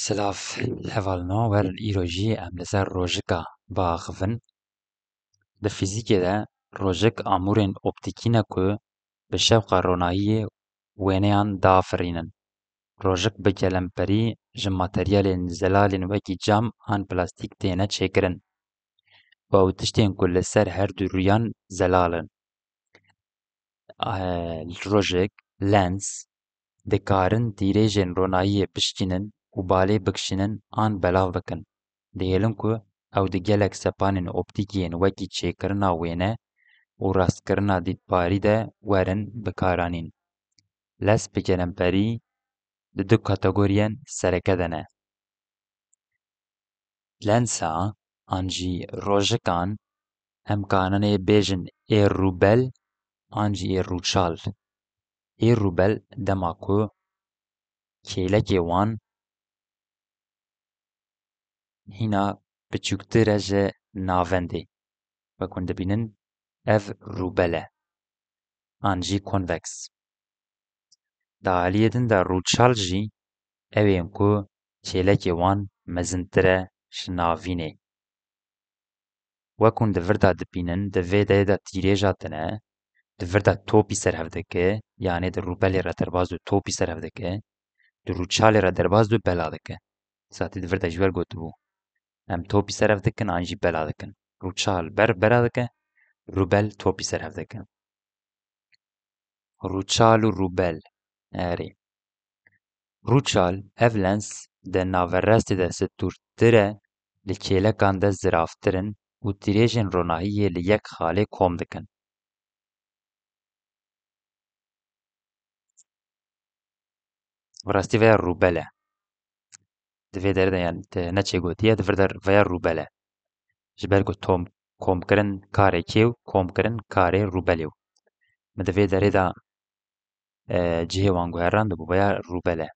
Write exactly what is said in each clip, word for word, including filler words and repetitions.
Silav, hevalno, werin îro jî em li ser rojika biaxivin. Di fîzîkê de rojik amûrên optîkî ne ku bi şewqa ronahiyê wêneyan diafirînin. Rojik bi gelemperî ji materyalên zelalên wekî cam an plastîk têne çêkirin. Û ew tiştên ku li ser her du rûyan zelal in. Eh, rojek, lens, dikarin tîrêjên ronahiyê bişkînin û balê bikişînin an belav bikin. Dihêlin ku ew di gelek sepanên optîkî yên wekî çêkirina wêne û rastkirina dîtbarî de werin bikaranîn. Lens bi gelemperî di du kategoriyan sereke de ne. Lensa an jî rojikan em kanenê bêjin ê rûbel an jî ê rûçal. Ê rûbel dema ku kêlekê wan hîna biçûktir e ji navendê. Wek hûn dibînin ev rûbel e. An jî konveks. Di aliyê din de rûçal jî ew ên ku kêlekê wan mezintir e ji navînê. Wek hûn di vir de dibînin, di vê derê de tîrêja tune, di vir de topî ser hev dike, yanê di rûbelê re derbas dû topî ser hev dike, di rûçalê re derbas dû bela dike. Zatî di vir de ji wer gotibû. Em topî ser hev dikin, an jî bela dikin. Rûçal ber bela dike, rûbel topî ser hev dike. Rûçal û rûbel. Erê. Rûçal, ev lens di naverestê de stûrtir e, li kêlekan de ziravtir in û tîrêjên ronahiyê li yek xalê kom dikin. Bi rastî veya rûbel e. Di vê derê de, yani, te ne çê gotiye, di vir de veya rûbel e. Ji ber ku tom, komkirin karê kê û komkirin karê rûbelê û. Min di vê derê de, e, cihê wan guherandibû veya rûbel e.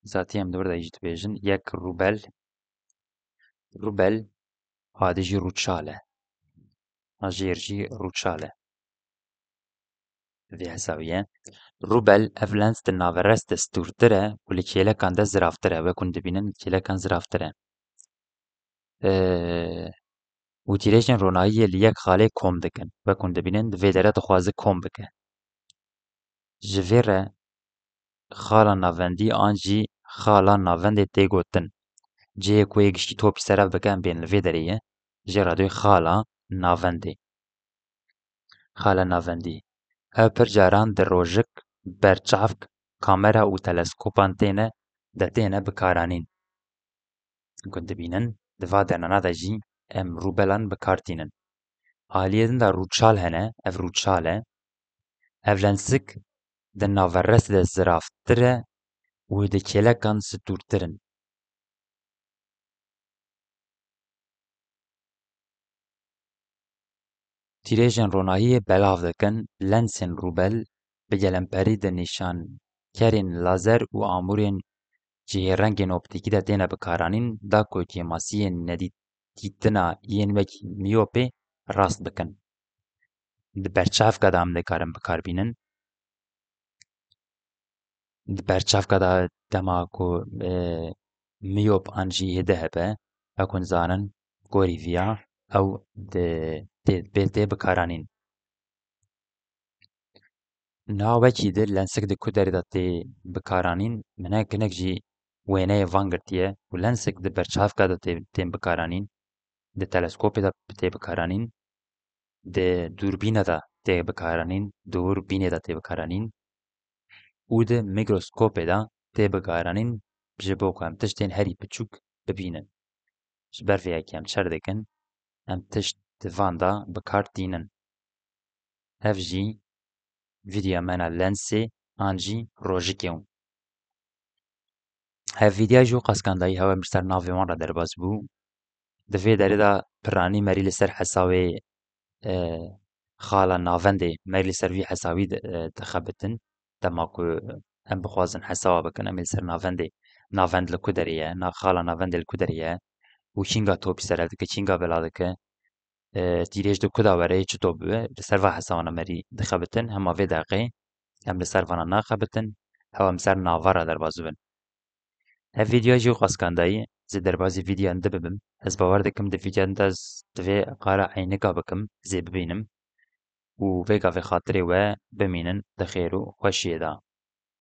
Zatî em di vir de jî dibêjin yek rûbel. Rûbel, hadî jî rûçal e. Ha jêr jî rûçal e. Vê hesabî ye. Rûbel, ev lens di naverest de stûrtir e û li kêlekan de ziravtir e. Wek hûn dibînin, kêlekan ziravtir e. Ee, û tîrêjên ronahiyê li yek xalê kom dikin. Wek hûn dibînin, di vê derê dixwaze kom bike. Ji vê re xala navendî an jî xala navendê tê gotin. Cihê ku yê giştî topî ser hev bike, em bên li vê derê ye. Jê re dê xala navendê. Xala navendî. Ev pir caran di rojik, berçavk, kamera û teleskopan têne, de têne bikaranîn. Ku dibînin, di va denana de jî em rûbelan bi kar tînin. Aliyê din de rûçal hene, ev rûçal e. Ev lensik di naverestê de ziravtir e û di kêlekan stûrtir in. Tîrêjên ronahiyê belav dikin, lensên rûbel bi gelemperî di nîşankerên lazer û amûrên cihê rengên optîkî de têne bikaranîn, da ku kêmasiyên nedîtina yên wekî miyopê rast bikin. Di berçavka de em dikarin bikar bînin. Di berçavka de dema ku, e, miyop an jî hêde hebe, wek hûn zanin, gorî viya ew di, tê, bê tê bikaranîn. Niha wekî di lensik di ku derê de tê bikaranîn, min hinek hinek jî wêneyê van girtiye û lensik di berçavka de tê, tên bikaranîn, di teleskopê de tê bikaranîn, di dûrbîne de tê bikaranîn, dûrbînê de tê bikaranîn û di mîkroskopê de tê bikaranîn, ji bo ku em tiştên herî piçûk bibînin. Ji ber vê yekê em çer dikin, em tişt di van de bi kar tînin. Ev jî vîdyoya me ne lensê an jî rojikê û. Ev vîdya jî qaskan dayî hewe mir ser navê wan re derbas bû. Di vê derê de piranî merî li ser hesawê, e, xala navendê, merî li ser vî hesawî di, e, dixebitin. Dema ku em bixwazin hesawa bikin, em ê li ser navendê, navend li ku derê ye, na-, xala navendê li ku derê ye û kînga topî ser hev dike, kînga bela dike, e, tîrêj di ku de were, çito bibe, li ser va hesawana merî dixebitin, hema vê deqê em li ser vana naxebitin, ew em ser navara derbas bibin. Ev vîdyoya jî xweskandayî, ez ê derbasî vîdyoyan din bibim. Ez bawer dikim di vîdyoyan de ez divê qala eynika bikim, ez ê bibînim û vê gavê xatirê we bimînin di xêr û xweşiyê de.